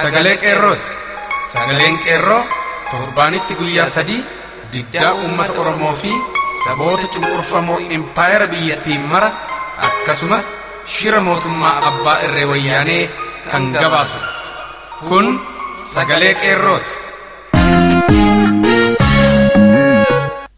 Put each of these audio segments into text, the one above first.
Sagalee Qeerrooti. Sagaleen Qeerroo torbaanitti guyyaa 3 diddaa uummata Oromoo fi saboota cunqurfamoo impaayera biyyattii mara akkasumas shira mootummaa abbaa irree wayyaanee kan gabaasudha. Kun Sagalee Qeerrooti.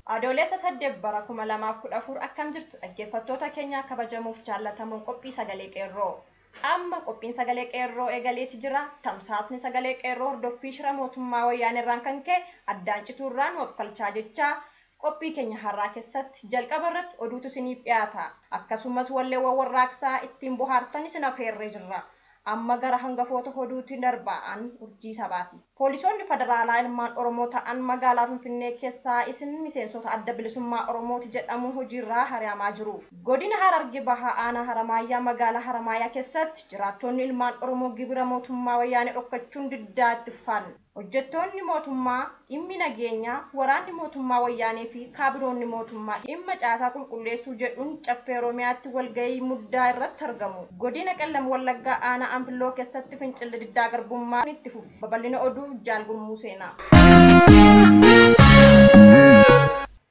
Adoolessa 8 bara 2014 akkam jirtu dhaggeeffattoota keenya kabajamuuf jaallatamuun qophii Sagalee Qeerroo. Amma qophiin Sagalee Qeerroo eegaleeti jira. Tamsaasni Sagalee Qeerroo hordoffii shira mootummaa wayyaanirraan kan ka'e addaan cituurraan of kalchaa jechaa qophii keenya har'aa keessatti jalqaba irratti oduutu isiniif dhiyaata. Akkasumas walleewwan warraaqsaa ittiin bohaartan isin affeerree jirra. Amma gara hangafoota oduutiin darba'an Urjii Sabaati. Poolisoonni federaalaa ilmaan Oromoo ta'an magaalaa Finfinnee keessaa isin miseensota Adda Bilisummaa Oromooti jedhamuun hojiirraa hari'amaa jiru. Godina Harargee Bahaa Aanaa Haramaayyaa magaalaa Haramaayyaa keessatti jiraattonni ilmaan Oromoo gibira mootummaa wayyaanee dhokkachuun diddaa itti fufan. Hojjettoonni mootummaa dhimmi nageenyaa, waraanni mootummaa wayyaanee fi kaabinoonni mootummaa dhimma caasaa qulqulleessuu jedhuun caffee Oromiyaatti walgahii muddaa irratti argamu. Godina Qellam Wallaggaa Aanaa Anfilloo keessatti fincilli diddaa garbummaa itti fufu. Babal'ina oduuf Jaal Gurmuu Seenaa.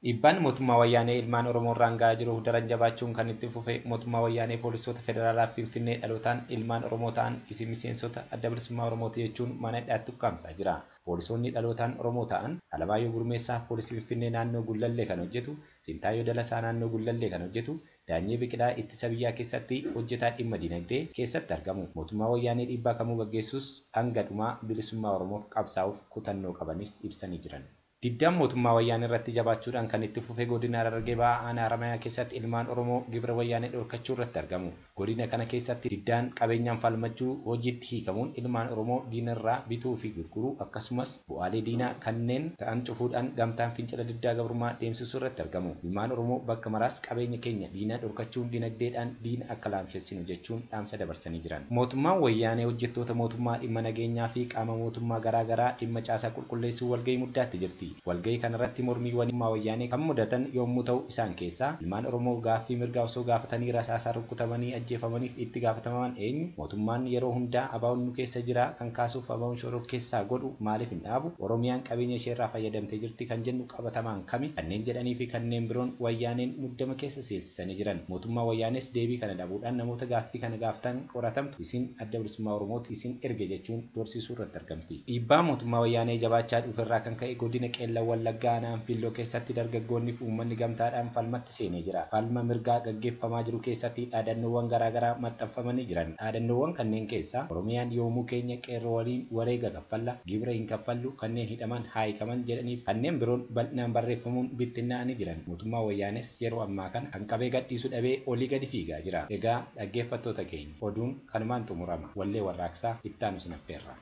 Dhiibbaan mootummaa wayyaanee ilmaan Oromoo irraan gahaa jiru daran jabaachuun kan itti fufe mootummaa wayyaanee poolisoota federaalaa Finfinnee dhalootaan ilmaan Oromoo ta'an isin miseensota Adda Bilisummaa Oromooti jechuun mana hidhaatti ukkaamsaa jira. Poolisoonni dhalootaan Oromoo ta'an Alamaayyoo Gurmeessaa poolisii Finfinnee naannoo Gullallee kan hojjetu, Sintaayyoo Dalasaa naannoo Gullallee kan hojjetu, Daanyee Biqilaa ittisa biyyaa keessatti hojjetaa dhimma dinagdee keessatti argamu. Mootummaa wayyaanee dhiibbaa kamuu gaggeessus hanga dhumaa bilisummaa Oromoof qabsaa'uuf kutannoo qabanis ibsanii jiran. Diddaan mootummaa wayyaanee irratti jabaachuudhaan kan itti fufe godina Harargee Bahaa Aanaa Haramayaa keessatti ilmaan Oromoo gibira wayyaanee dhorkachuu irratti argamu. Godina kana keessatti diddaan qabeenyaan falmachuu hojiitti hiikamuun ilmaan Oromoo diinarraa bituu fi gurguruu akkasumas bu'aalee diinaa kanneen ta'an cufuudhaan gamtaan fincila diddaa gabrummaa deemsisuu irratti argamu. Ilmaan Oromoo bakka maraas qabeenya keenya diinaa dhorkachuun dinagdeedhaan diina akka laamshessinu jechuun dhaamsa dabarsanii jiran. Mootummaan wayyaanee hojjettoota mootummaa dhimma nageenyaa fi qaama mootummaa garaagaraa dhimma caasaa qulqulleessuu walgahii muddaatti jirti. Walgahii kanarratti mormiiwwan wayyaanee kan mudatan yommuu ta'u isaan keessaa ilmaan Oromoo gaaffii mirgaa osoo gaafatanii rasaasaa rukutamanii ajjeefamaniif itti gaafataman eenyu? Mootummaan yeroo hundaa abaa'oon nu keessa jira kan kaasuuf abaa'oon shoror keessaa godhu maaliif hin dhaabu? Oromiyaan qabeenya isheerraa fayyadamtee jirti kan jennu qabatamaan kami? Kanneen jedhanii fi kanneen biroon wayyaaneen muddama keessa seensisanii jiran. Mootummaa wayyaanes deebii kana dhabuudhaan namoota gaaffii kana gaafatan qoratamtu isin Adda Bilisummaa Oromooti isin erge jechuun doorsisuu irratti argamti. Dhiibbaa mootummaa wayyaanee jabaachaa dhuferraa kan ka'e godina Qellam Wallaggaa Aanaa Anfilloo keessatti dargaggoonni fi uummanni gamtaadhaan falmatti seenee jira. Falma mirgaa gaggeeffamaa jiru keessatti dhaadannoowwan garaagaraa maxxanfamanii jiran. Dhaadannoowwan kanneen keessaa Oromiyaan yoomuu keenya qeerroo waliin wareega kaffalla, gibira hin kaffallu, kanneen hidhaman haa hiikaman jedhaniif kanneen biroon bal'inaan barreeffamuun bittinnaa'anii jiran. Mootummaa wayyaanes yeroo ammaa kana kan qabee gadhiisu dhabee olii gadi fiigaa jira. Egaa dhaggeeffattoota keenya oduun kanumaan xumurama. Wallee warraaqsaa itti aanu sin affeerra.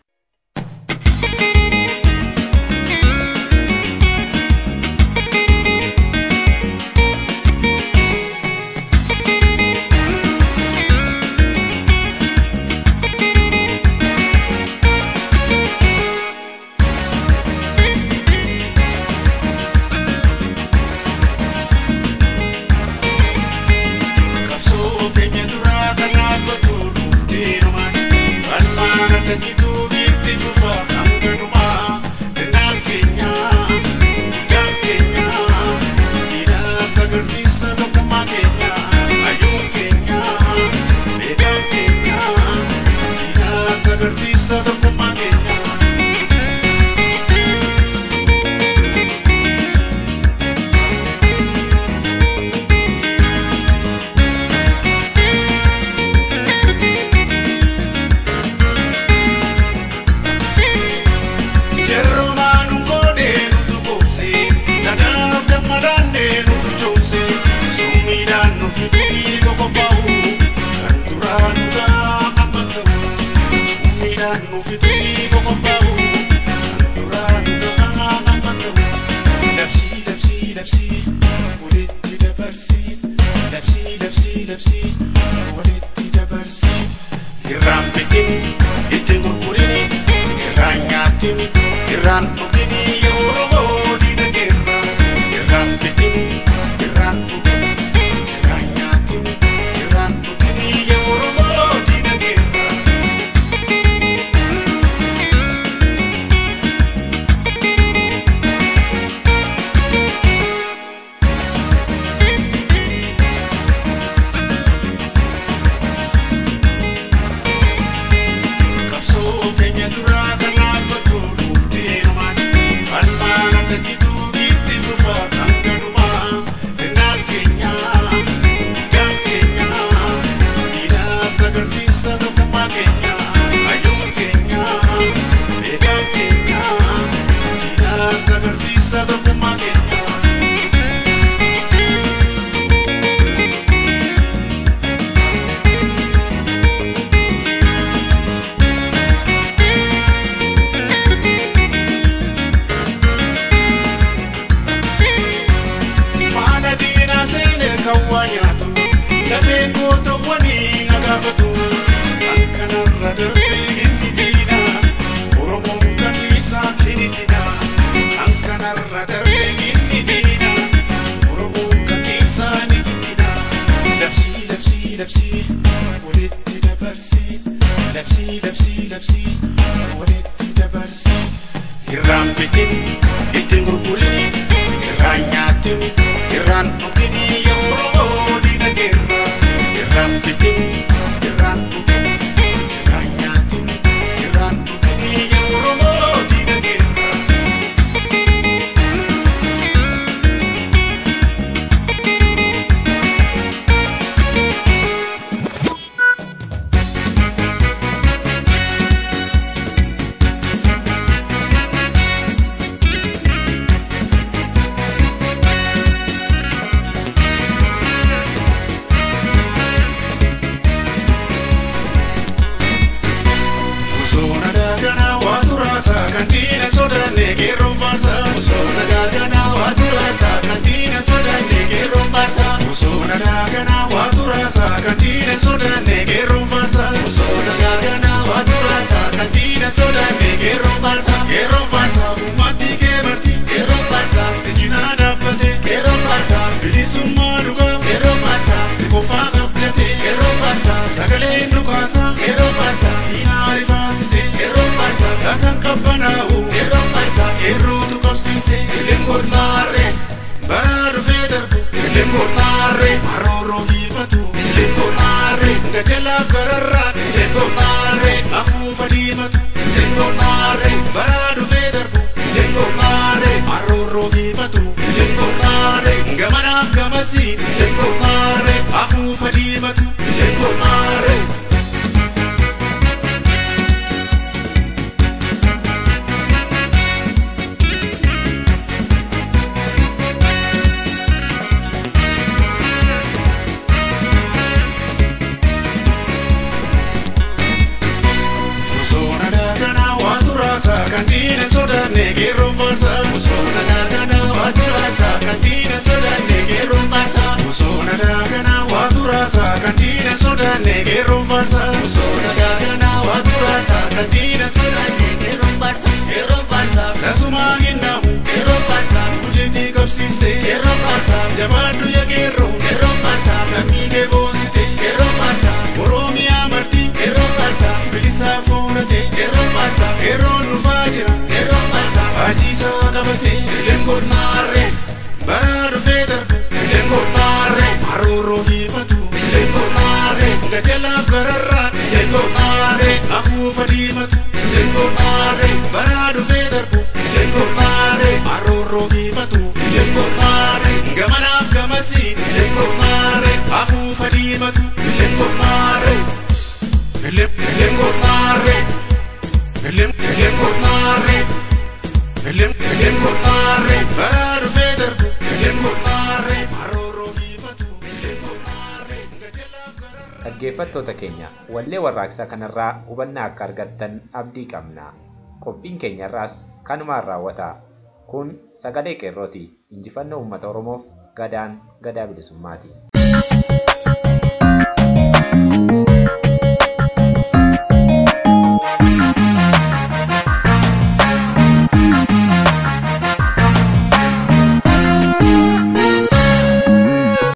Irraan bitin ittiin gurgurini irraan nyaatin irraan dhugini yaa Oromoo diina keerra. Irraan bitin irraan dhugini irraan nyaatin irraan dhugini yaa Oromoo diina keerra. Sagaleen dhukaasa diina rifaasise taasaan qabbanaa'u qeerrootu qabsiise. Bara dhufee darbu harooroo hiifatu gajalaaf gararraa afuufa diimatu. Bara dhufee darbu harooroo hiifatu gamanaaf gamasiin afuufa diimatu. Tasumaa hin naamu gujeetii qabsiiste jabaadhu yaa qeerroo lammii kee boonsite Oromiyaa marti bilisaa foonate qeerroon dhufaa jira haajiisaa qabate. Bara dhufee darbu harooroo hiifatu gajalaaf gararraa afuufa diimatu. Bara dhufee darbu harooroo hiifatu gamanaaf gamasiin afuufa diimatu. Bara dhufee darbu harooroo hiifatu. Dhaggeeffattoota keenya wallee warraaqsaa kanarraa hubannaa akka argattan abdii qabna. Qophiin keenyarraas kanumaan raawwata. Kun sagalee qeerrooti. Injifannoo uummata Oromoof gadaan gadaa bilisummaati.